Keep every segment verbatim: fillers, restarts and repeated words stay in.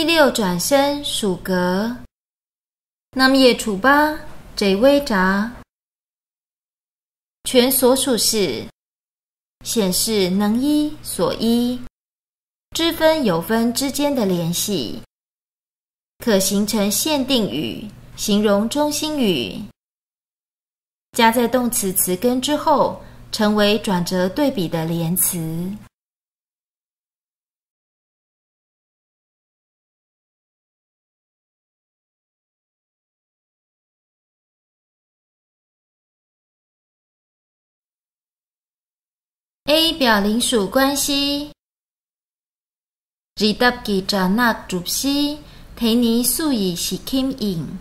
第六转身属格。那么叶处八，这微闸。全所属式，显示能一所一，知分有分之间的联系，可形成限定语、形容中心语，加在动词词根之后，成为转折对比的连词。 A 表邻属关系。རི་འདབས་ཀྱི་སྦྲ་ནག་གྲུ་བཞི། དེ་ནི་སུ་ཡི་གཞིས་ཁྱིམ་ཡིན།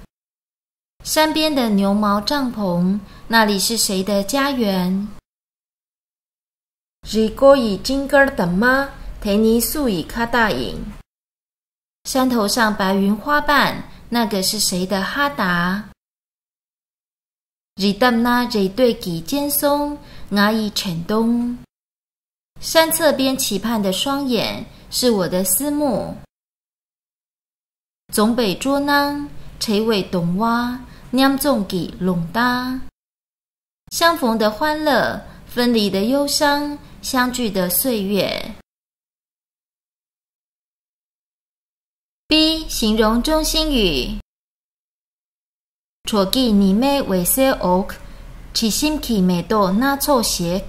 山边的牛毛帐篷，那里是谁的家园？རི་སྐོར་ཡི་ཅིང་ཀར་འདབ་མ། དེ་ནི་སུ་ཡི་ཁ་བཏགས་ཡིན། 山头上白云花瓣，那个是谁的哈达？རི་འདབས་ན་རེ་ལྟོས་ཀྱི་སྤྱན་ཟུང་། ང་ཡི་དྲན་གདུང་། 山侧边期盼的双眼，是我的思慕。 རྫོང་པའི་སྤྲོ་སྣང་། བྲལ་བའི་གདུང་བ། མཉམ་འཛོམས་ཀྱི་རླུང་རྟ། 相逢的欢乐，分离的忧伤，相聚的岁月。 B 形容中心语。 དྲོ་སྐྱིད་ཉི་མའི་འོད་ཟེར་འོག་དྲི་ཞིམ་གྱི་མེ་ཏོག་སྣ་ཚོགས་ཞིག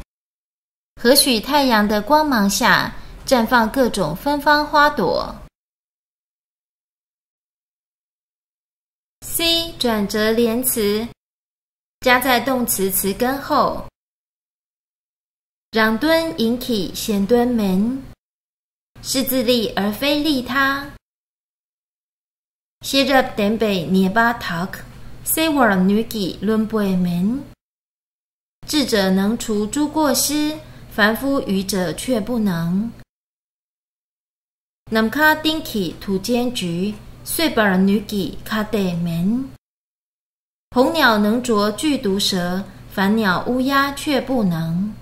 何许太阳的光芒下，绽放各种芬芳花朵。 C 转折连词，加在动词词根后。རང་དོན་ཡིན་གྱི་གཞན་དོན་མིན། 是自利而非利他。 ཤེས་རབ་ལྡན་པས་ཉེས་པ་དག་སེལ་བར་ནུས་ཀྱི་བླུན་པོས་མིན། 智者能除诸过失，凡夫愚者却不能。 ནམ་མཁའ་སྟེང་གི་དུག་ཅན་འཇུ། གསོད་པར་ནུས་ཀྱི་ཁྭ་ཏས་མིན། 鸿鸟能啄剧毒蛇，凡鸟乌鸦却不能。